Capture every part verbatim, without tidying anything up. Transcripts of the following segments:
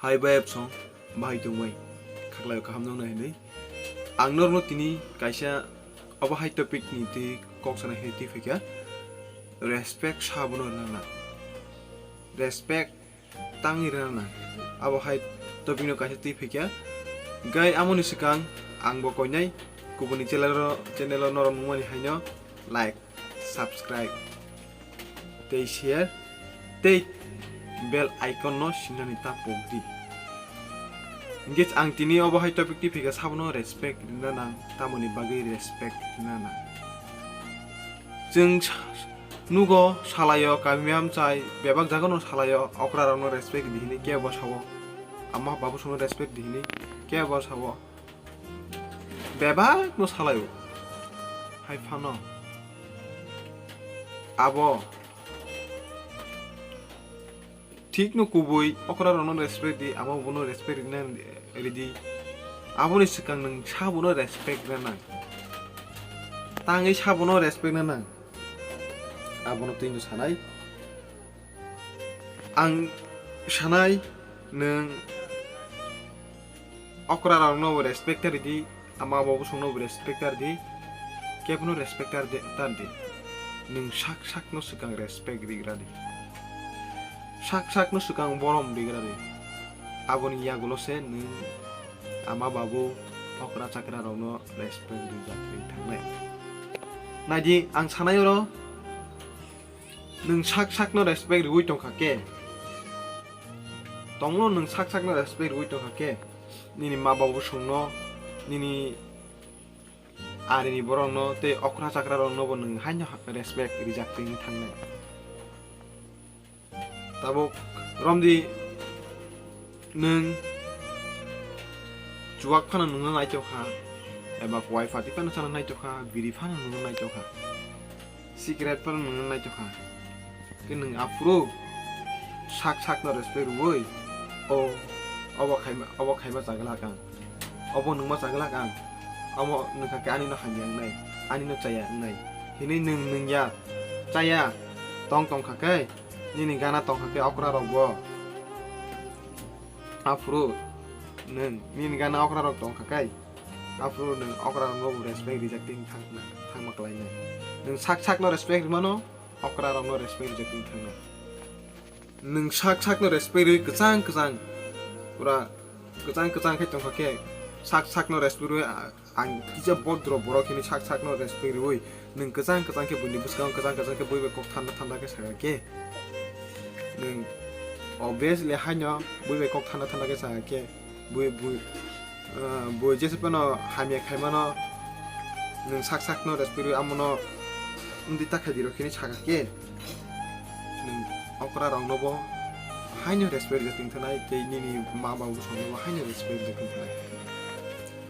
Hai bai absong, bahai tongbai, khaklai kaham nang nai hinwi. Ang norokno tini kaisa obo hai topic ni twi kok sana hinwi twi phaikha, respect sabono rwna nang, respect tangwi rwna nang, abo hai topic no kaisa twi phaikha. Gai amoni swkang ang bo koinai kubuni channel o, channel o norok nungmani haino like, subscribe tei share tei bell icon no sinani ta pokdi. Hingke ang tini obo hai topic twi phaikha sabono respect rwna nang, tamoni bagwi respect rwna nang. Chwng sa-, nugo salaio kami amchai bebak jagano salaio okra rokno respect di hinwi kebo sao, ama babu songno respect di hinwi kebo sao. Bebak no salaio. Hai phano abo thik no kubui okra rokno respect di, ama bono respect rina ridi. Aboni swkang nwng sabono respect rina nang. Tangwi sabono respect rina nang. Abono twi no sanai. Ang sanai nwng okra rokno bo respect ta ridi, ama bo bosongno bo respect ta ridi, kebono respect ta ridi, ta ridi. Nwng sak sakno swkang respect rigra di. Sak sakno swkang borom rigra di. Aboni yagulo se nwng ama babu okra chakra rokno respect rijak ri thangnai. Naidi ang sanai oro nwng sak sakno respect riwi tongkha khe, tongmano nwng sak sakno respect riwi tongkha khe, nini ma babu songno, nini arini borokno tei okra chakra rokno bo nwng haino respect rijak twi thangnai. Tabuk romdi nwng chuwak phano nungna naitokha, eba kwai pati phano chana naitokha, biri phano nungna naitokha, cigarette phano nungna naitokha. Khe nwng aphuru sak sakno respect rwui, "O, obo khaima, obo khaima chaglak ang, obo nungma chaglak ang, omo nungkha khe anino hamya wngnai, anino chaya wngnai," hinwi nwng nungya, chaya, tong tongkha khe, nini gana tongkha khe okra rokbo. Aphuru nwng nini gana okra rok tongkha khe, aphuru nwng okra rokno bo respect rijak twi thang-, thangma khlainai. Nwng sak sakno respect rwmano, okra rokno respect rijak twi thangnai. Nwng sak sakno respect rwi kwchang kwchang, pura kwchang kwchang khe tongkha khe, sak sakno respect rwi, a-, Ang kisa bodro borok hini sak sakno respect riwi, nwng kwchang kwchang khe buini bwskango kwchang kwchang khe bui bai kok thanda thanda khe sakha khe, nwng obviously haino bui bai kok thanda thanda khe sakha khe, bui, bui, ah, bui jesa phano hamya khaimano nwng sak sakno respect riwi amono wngdi ta khaidi rok hini sakha khe, nwng okra rokno bo haino respect rijak tongthanai tei nini ma babu songno bo haino respect rijak tongthanai.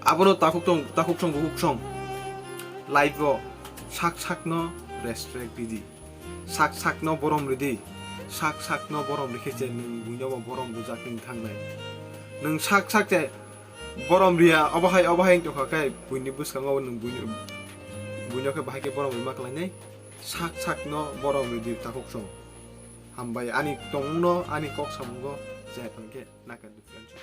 Abono takhuk tong, takhuk song, bukhuk song. Life o sak sakno respect ridi. Sak sakno borom ridi. Sak sakno borom rikhe je nwng buino bo borom rwjak wng thangnai. Nwng sak sak je borom riya, obo hai, obo hai wng tongkha khe buini bwskango nwng buino, buino khe bahai khe borom rwma khlainai. Sak sakno borom ridi takhuk song. Hambai ani tongmungno, ani kok samungo je tongkhe naka different.